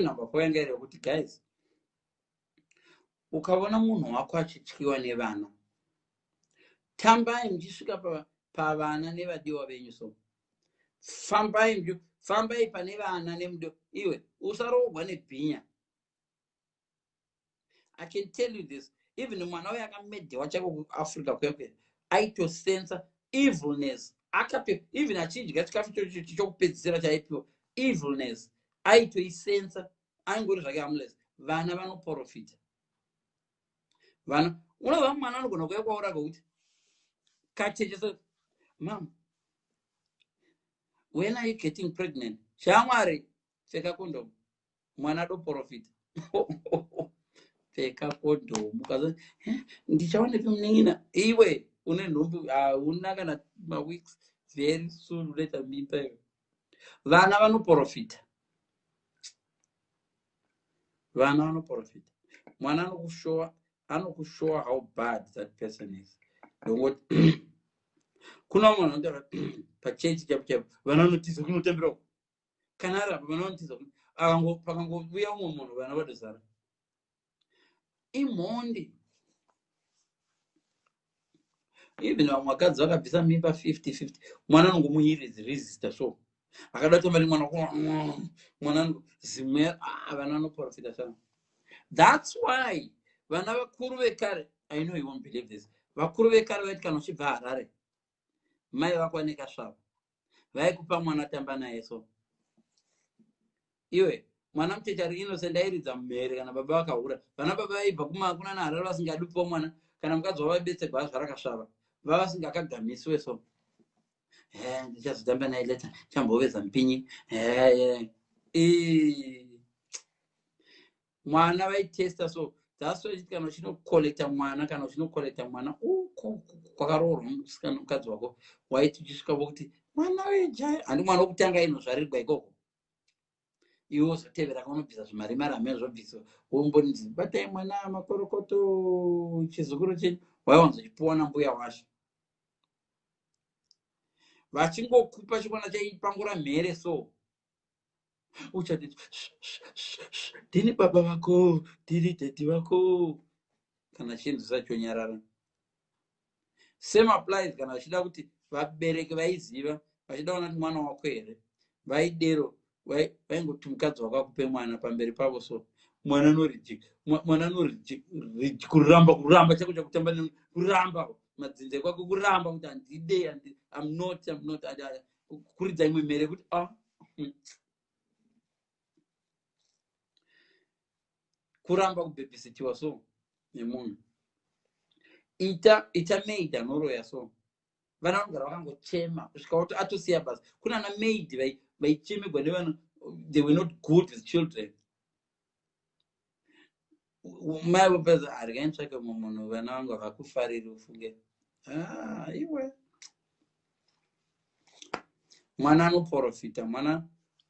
Number 4 yanga iri yekuti, guys, ukaona munhu wako achityiwa nevana, tambai muchisvika pavana nevadiwa venyu. So fambai, fambai pane vana nemudiwa. Iwe usaroorwa nebhinya. I can tell you this, even mwana uyo akamedhewa chako kuAfrica kuya, aitosensa evilness. Akape even achidya chikafu chokupedzisira chaipiwa, evilness aitoisensa, aingori zvake harmless. Vana vanoprofita. Vana, unova mwana anogona kuuya kwauri kuti kacheche so, "Mum, when are you getting pregnant?" Shamwari, pfeka kondomu. Mwana adoprofita, pfeka kondomu. Kaza ndichawanepi munin'ina? Iwe une nhumbu, hauna kana maweeks, very soon unoita mimba iwe. Vana vanoprofita, vana vanoprofita. Mwana anokushowa, anokushowa how bad that person is. Ndongoti kuna vamwe vanhu vanotaura pachechi chaipo chaipo, vana vanotiza kunotambira uko. Kana ari apa, vana vanotiza. Pakangouya umwe munhu, vana vatozara. Imhondi. Even vamwe vakadzi vakabvisa mimba 50 50, mwana anongomuresista. So akada kutamba nemwana, mwana zimwe. Ah, vana vanoprofita sana. That's why vana vakuru vekare, I know you won't believe this, vakuru vekare vaiti kana uchibva Harare, mai vako vane kasvava, vaikupa mwana, tamba naye. So iwe mwana mucheche ari innocent, airidza mhere kana baba vakahura. Vana baba vaibva kunana Harare vasingadi kupiwa mwana, kana mukadzi wavo vaibetserwa azvara kasvava, vava vasingakagamisiwe. So ndichazotamba naye later, chamboveza mupinyi. Mwana vaitesta. So that's why kana uchinokolekta mwana, kana uchinokolekta mwana uko kwakaroorwa musikana, mukadzi wako, waiti uchisvika vokuti mwana wejaya, handi mwana wokutanga inozvarirwa ikoko, iwe wozotevera, kaunobvisa zvimarimari hamene zvobviswa, wombonzi batai mwana, makorokoto, chizukuru chenyu. Waiwanzochipuwa nambuya washo, vachingokupa chimwana chaipangura mhere. So uchati, "Ndini baba vako, ndiri daddy vako." Kana chinhu sachonyarara. Same applies kana vachida kuti vabereki vaiziva, vachida kuona kuti mwana wako here, vaidero vaingoti mukadzi wako akupe mwana pamberi pavo. So mwana anoreject, mwana anoreject, kuramba, kuramba chako chakutamba, kuramba madzinza kwako, kuramba kuti handide, I'm not, I'm not, kuridza imwe mhere kuti ah. Kuramba kubhebhisitiwa so nemunhu. Ita, ita maid anoroya. So vana vanogara vakangochema kusvika kuti atosiya basa. Kuna ana maid vaichemegwa nevana, they were not good with children. Mai vopedza, "Regai nditsvake mumwe munhu, vana vangu havakufariri." Ufunge, ah, iwe mwana anoprofita mwana.